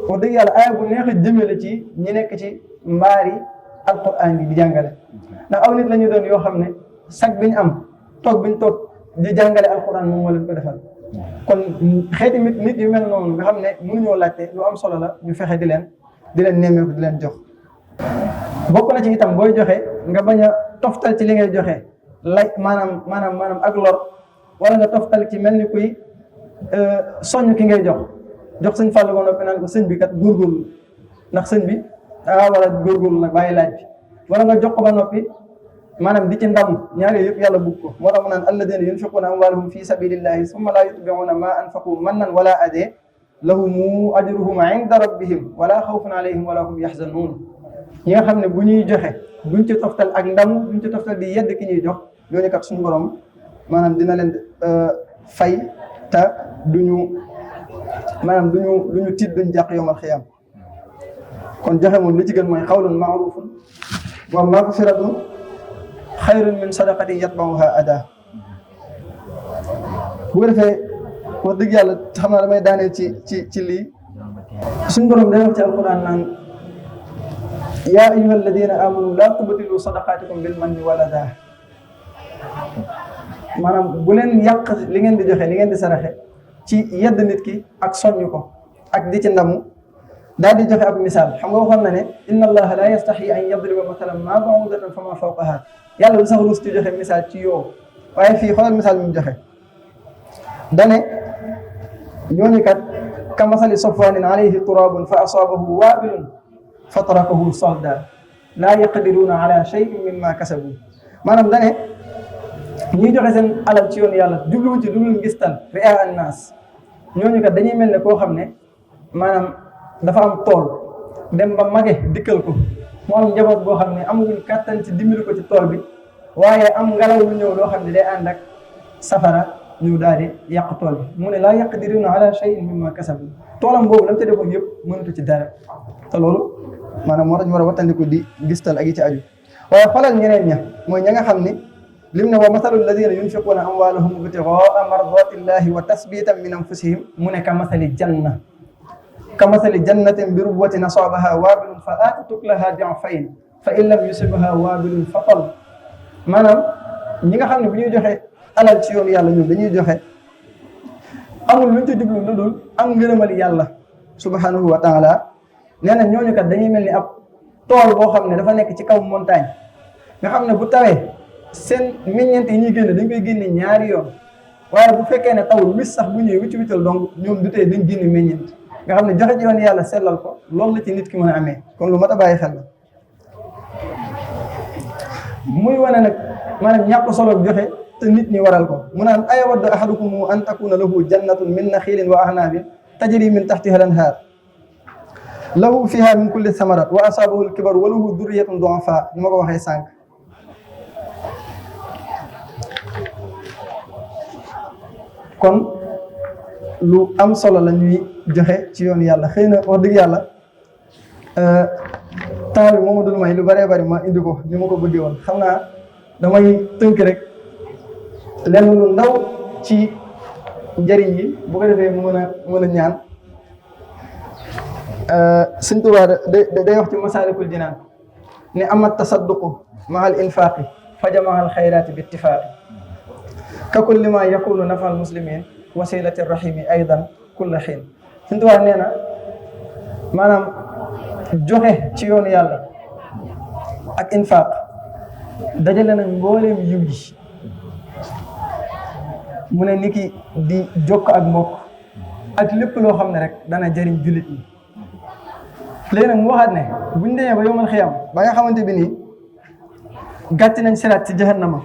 wax dëgg yàlla aaya bu neex a jëmale ci ñi nekk ci mbaari alquran yi di jàngale ndax aw nit la ñu doon yoo xam ne sag biñ am toog biñ toog di jàngale alquran moom moo leen ko defal kon xeeti nit yu mel noonu nga xam ne mënuñoo laajte lu am solo la ñu fexe di leen nemmeeku di leen jox bokk na ci itam booy joxe nga bañ a toftal ci li ngay joxe lay maanaam ak lor wala nga toftal ci mel ni kuy soññ ki ngay jox sëñ Fallou ba noppi naan ko sëñ bi kat góorgóorlu ndax sëñ bi dangaa war a góorgóorlu nag bàyyi laaj bi wala nga jox ko ba noppi maanaam di ci ndam ñaari yëpp yàlla bugg ko moo tax mu naan alladina yunfiquuna amwaalahum fi sabilillahi summa laa yutbi'uuna ma anfaqu mannan wala adee lahumu ajruhum inda rabbihim wala xawfun alayhim wala hum yaxzanuun ñi nga xam ne bu ñuy joxe duñ ci toftal ak ndam duñ ci toftal di yedd ki ñuy jox ñooñu kat suñu borom maanaam dina leen fay te duñu tiit duñ jàq yawmal xiyaam kon joxe moom li ci gën mooy xawlun maarufun wa magfiratun xayrun min sadaqatin yatba'uha adaa bu ko defee wax dëgg yàlla xam naa damay daaneel ci lii suñu borom day wax ci alquran naan yaa ayyuha alladina amanu laa tubtilu sadaqaatikum bil manni wal adaa maanaam bu leen yàq li ngeen di joxe li ngeen di saraxe ci yedd nit ki ak soññ ko ak di ci ndamu daal di joxe ab misaal xam nga waxoon na ne inna allaha la yastaxyi an yadriba mathalan ma ba'udatan fa ma fawqaha yàlla du sax ruus ci joxe misaal ci yow waaye fii xoolal misaal mi mu joxe dane ñooñu kat ka masali safwanin alayhi turabun fa asaabahu waabilun fa tarakahu salda laa yaqdiruuna ala shay'in mimma kasabu maanaam dane ñuy joxe seen alal ci yoon yàlla jubluwuñ ci dulul ngistal ri'a annaas ñooñu kat dañuy mel ne koo xam ne maanaam dafa am tool dem ba mage dikkal ko mu am njaboot boo xam ne amuñu kàttan ci dimbali ko ci tool bi waaye am ngelaw lu ñëw loo xam ne day ànd ak safara ñu daal di yàq tool bi mu ne laa yaqdiruuna ala shay'in mimma kasabu toolam boobu lam ca defoon yëpp mënatu ci dara te loolu maanaam moo tax ñu war a wattandiku di gistal ak yi ci aju waaye xoolal ñeneen ña mooy ña nga xam ni lim ne wa mathalu alladina yunfiquuna amwaalahum ibtigaa mardatillahi wa tasbitan min anfusihim mu ne ka mathali jannatin bi rubwatin asaabaha waabilun fa aati tuklaha di'fayn fa in lam yusibha waabilun fatal. maanaam ñi nga xam ne bu ñuy joxe alal ci yoonu yàlla ñoom dañuy joxe amul luñ ci jublu lu dul am ngërëmal yàlla subhanahu wa taala. nee na ñooñu kat dañuy mel ni ab tool boo xam ne dafa nekk ci kaw montagne nga xam ne bu tawee seen meññeent yi ñuy génne dañ koy génne ñaari yoon, waaye bu fekkee ne tawul wis sax bu ñëwee wicc-wiccal donc ñoom du tee dañ génne meññeent nga xam ne joxe ci yoon yàlla sellal ko loolu la ci nit ki mën a amee. kon lu mat a bàyyi xel la. muy wane nag maanaam ñàkk solo joxe te nit ñi waral ko mu naan ayawaddu ahadukum an takuna lahu jannatun min naxilin wa ahnabin tajri min taxtiha al-anhar lahu fiha min kulli thamarat wa asabahu al-kibar wa lahu durriyatun du'afa ni ma ko waxee sànq. kon lu am solo la ñuy joxe ci yoon yàlla. xëy na wax dëgg yàlla temps bi moo ma dul may lu bëree bëri ma indi ko ni ma ko bëggee woon. xam naa damay tënk rek lenn lu ndaw ci njëriñ yi bu ko defee mu mën a ñaan. Sëñ Tuubaa day wax ci Masaalikul Jinaan ne ama tasadduqu maa al infaaqi fa jamaa al xayraati bi ittifaaqi ka kulli ma yakunu nafa al muslimin wasilati rahimi aydan kulla xiin. Sëñ Tuubaa nee na maanaam joxe ci yoonu yàlla ak infaaq dajale nañ mbooleem yiw yi. mu ne niki di jokk ak mbokk ak lépp loo xam ne rek dana jëriñ jullit ñi. léegi nag mu waxaat ne buñ demee ba yawmal xiyaam ba nga xamante bi nii gàcc nañ siraat ci jahannama,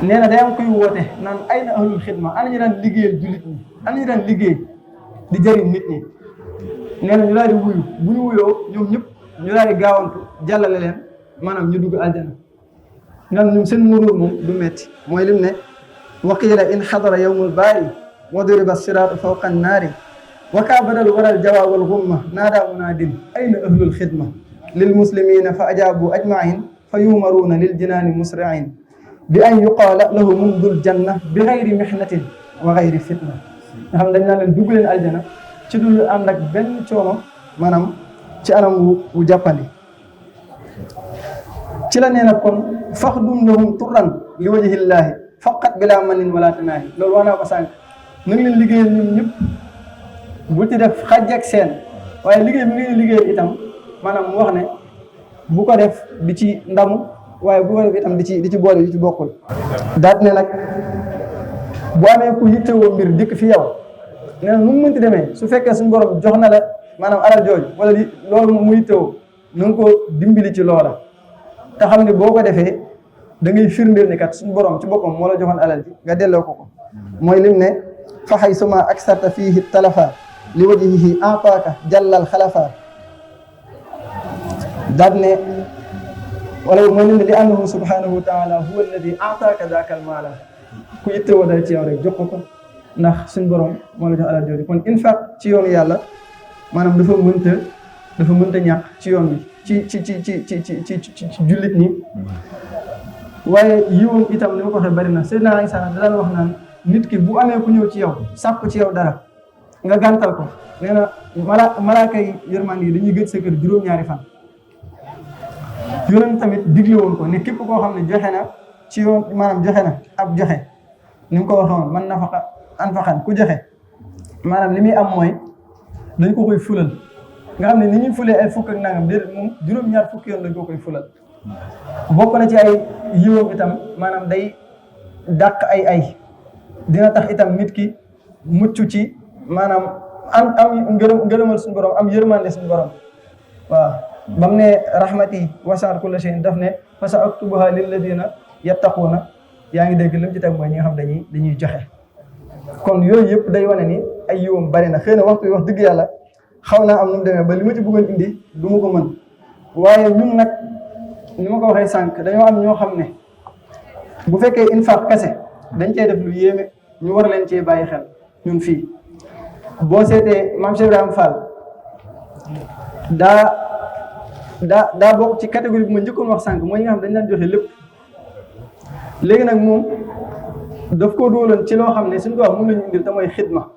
nee na day am kuy woote naan ay na ahlul xidma ana ñu daan liggéeyal jullit ñi, ana ñu daan liggéey di jëriñ nit ñi. nee na ñu daal di wuyu bu ñu wuyoo ñoom ñëpp ñu daal di gaawantu jàllale leen maanaam ñu dugg aljana. ñoom ñoom seen muruur moom du metti. mooy lim ne wa qiila in xadara yawmul baari wa duriba siraatu fawqa annaari wa kaabadal waral jawaa wal gumma naadaa munaadin ayna ahlul xidma lil muslimina fa ajaabu ajmain fa yumaruuna lil jinaani musriin bi an yuqaala lahum dul janna bi gayri mihnatin wa gayri fitna. nga xam dañ naan leen dugg leen aljana ci dul ànd ak benn coono maanaam ci anam wu jàppandi. ci la nee na kon faxdum lahum turran li wajhillaahi faqat bila manin wala tanaahi. loolu wax naa ko sànq na nga leen liggéeyal ñun ñëpp bu ci def xàjj ak seen, waaye liggéey bi ngeen liggéeyal itam maanaam mu wax ne bu ko def di ci ndamu, waaye bu ko def itam di ci boole di ci bokkul. daat ne nag bu amee ku yittewoo mbir dikk fi yow nee na nu mu mënti demee su fekkee suñu borom jox na la maanaam alal jooju wala loolu mu yittewoo na nga ko dimbali ci loola. te xam ne boo ko defee da ngay firndeel ne kat suñu borom ci boppam moo la joxoon alal ji nga delloo ko. mooy lim ne fa xay suma aksarta fiihi talafa li wajhihi aataaka jàllal xalafa. daat ne wala mooy lim ne li annahu subhanahu wa taala huwa alladi aataaka daakal maala. ku yittewoo dara ci yow rek jox ko ndax suñu borom moo la jox alal jooju. kon infaq ci yoonu yàlla maanaam dafa mënta ñàkk ci yoon bi ci jullit ñi. waaye yiwoon itam li ma ko waxee bari na. Seydina Isa da daan wax naan nit ki bu amee ku ñëw ci yow sàkku ci yow dara nga gàntal ko, nee na malaaka yi yërmande yi dañuy gëj sa kër juróom-ñaari fan. yonent tamit digle woon ko ne képp koo xam ne joxe na ci yoon maanaam joxe na ab joxe ni mu ko waxoon man nafaqa anfaqan ku joxe maanaam li muy am mooy dañ ko koy fulal. nga xam ne ni ñuy fulee ay fukk ak nangam déedéet moom juróom-ñaar fukki yoon lañ ko koy fulal. bokk na ci ay yiwam itam maanaam day dàq ay dina tax itam nit ki mucc ci maanaam am ngërëmal suñu borom am yërmande suñu borom. waaw bam ne rahmati wasi'at kulla shay'in daf ne fa sa aktubuha lilladina yattaquuna. yaa ngi dégg lim ci teg mooy ñi nga xam dañuy joxe. kon yooyu yëpp day wane ni ay yiwam bari na. xëy na waxtu wax dëgg yàlla xaw naa am nu mu demee ba li ma ci bëggoon indi du ma ko mën, waaye ñun nag ni ma ko waxee sànq dañoo am ñoo xam ne bu fekkee infaq kese dañ cey def lu yéeme ñu war leen cee bàyyi xel. ñun fii boo seetee maam Cheikh Ibrahima Fall daa bokk ci catégorie bi ma njëkkoon wax sànq mooy ñi nga xam dañ daan joxe lépp. léegi nag moom daf koo dóoloon ci loo xam ne suñu tubaab moom la ñu indil te mooy xidma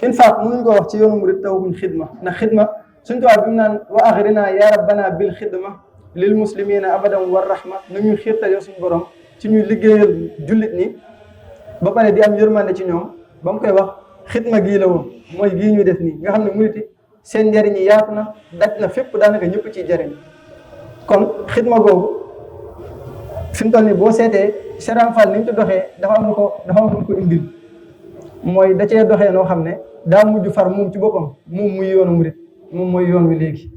infaq mënuñ ko wax ci yoonu murid taw buñ xidma ndax xidma suñu tubaab bi mu naan wa axrina ya rabbana bil xidma lil muslimina abadan war rahma na ñuy xiirtal yow suñu borom ci ñuy liggéeyal jullit ñi ba pare di am yërmande ci ñoom ba mu koy wax xidma gii la woon mooy gii ñu def nii nga xam ne murid seen njariñ yi yaatu na daj na fépp daanaka ñëpp ciy jariñ kon xidma googu fi mu toll nii boo seetee Serigne Fall ni mu ci doxee dafa am lu ko indil mooy da cee doxee noo xam ne daa mujj far moom ci boppam moom muy yoonu murid moom mooy yoon wi léegi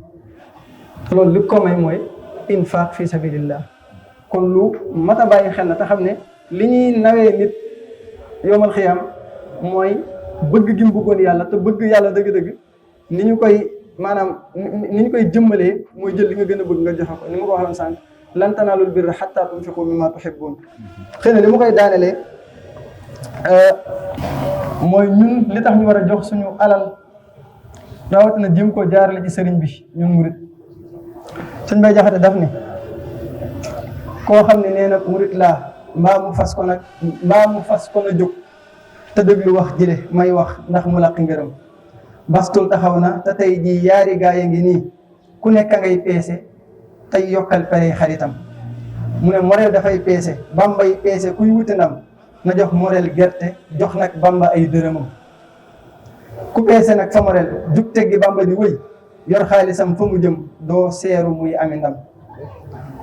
loolu li ko may mooy infaq fi sabilillah kon lu mat a bàyyi xel na te xam ne li ñuy nawee nit yowmal xiyaam mooy bëgg gi mu bëggoon yàlla te bëgg yàlla dëgg-dëgg ni ñu koy maanaam ni ñu koy jëmmalee mooy jël li nga gën a bëgg nga joxe ko ni ma ko waxoon sànq lan tanaalul birra hattaa tunfiqu mimmaa tuhibbuun xëy na li ma koy daanelee mooy ñun li tax ñu war a jox suñu alal rawatina jëm ko jaarale ci sëriñ bi ñun murit suñ bay jaxate daf ni koo xam ne nee na murit laa mbaa mu fas ko na jóg te déglu wax jile may wax ndax mu làq ngërëm bastul taxaw na te tey jii yaari gaay a ngi nii ku nekk ngay peese tey yokkal pere xaritam mu ne moreel dafay peese bambay peese kuy wuti ndam na jox moreel gerte jox nag bamba ay dërëmam ku peese nag fa moreel jug teggi bamba di wëy yor xaalisam fa mu jëm doo seeru muy ami ndam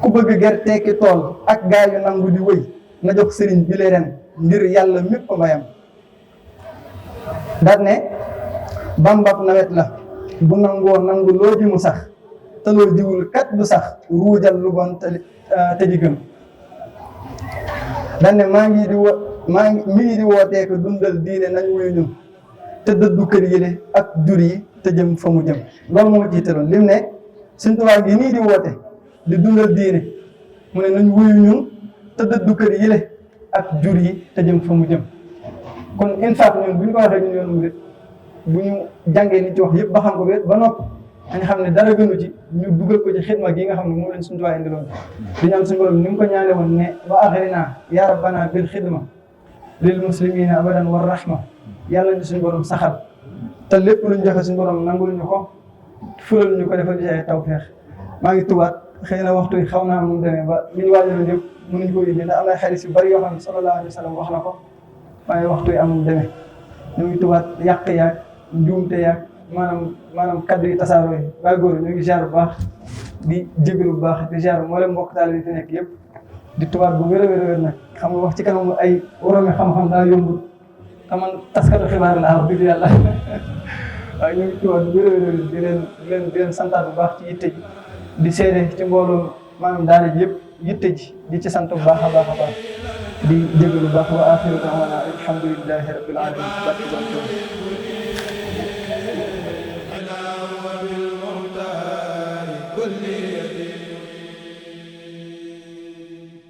ku bëgg gerte ki tool ak gaayu nangu di wëy na jox sëriñ bi le ren ngir yàlla mépp mbayam daat ne bambab nawet la bu nangoo nangu loo ji mu sax te loo jiwul kat du sax ruujal lu bon te di gëm daat ne mi ngi di wootee ko dundal diine nañ wuyu ñun te dëddu kër yële ak jur yi te jëm fa mu jëm loolu moo jiitaloon lim ne Sëñ Tuubaa gi nii di woote di dundal diine mu ne nañ wuyu ñun te dëddu kër yële ak jur yi te jëm fa mu jëm kon infaq ñun bu ñu ko waxee ñun yoonu murid bu ñu jàngee ni ci wax yëpp ba xam ko ba noppi dañ xam ne dara gënu ci ñu dugal ko ci xidma gi nga xam ne moom lañ Sëñ Tuubaa indiloon di ñaan suñu borom ni mu ko ñaane woon ne wa axrina ya rabbana bil xidma lil muslimina abadan war rahma yàlla ñu suñu borom saxal te lépp luñ joxe suñu borom nangul ñu ko fulal ñu ko defal ñu ci ay tawfeex maa ngi tubaat xëy na waxtu yi xaw naa mu demee ba li ñu waajaloon yëpp mënuñ ko indi ndax am na xadis yu bari yoo xam ne sallallahu alayhi wa sallam wax na ko waaye waxtu yi amul demee ñu ngi tubaat yàq yaag njuumte yaag maanaam kaddu yi tasaaroo yi waaye góor ñu ngi jaar bu baax di jégalu bu baax di jaar moo leen mbokk taal yi fi nekk yëpp di tubaat bu wér a wér nag xam nga wax ci kanam ay woromi xam-xam daa yombul te man taskatu xibaar la wax dëgg yàlla waaye ñu ngi tubaat bu wér a wér di leen santaat bu baax ci yitte ji di seede ci mbooloo maanaam daara ji yëpp yitte ji di ci sant bu baax a baax a baax di jégalu bu baax wa axiru da'waana alhamdulillahi rabbil alamin.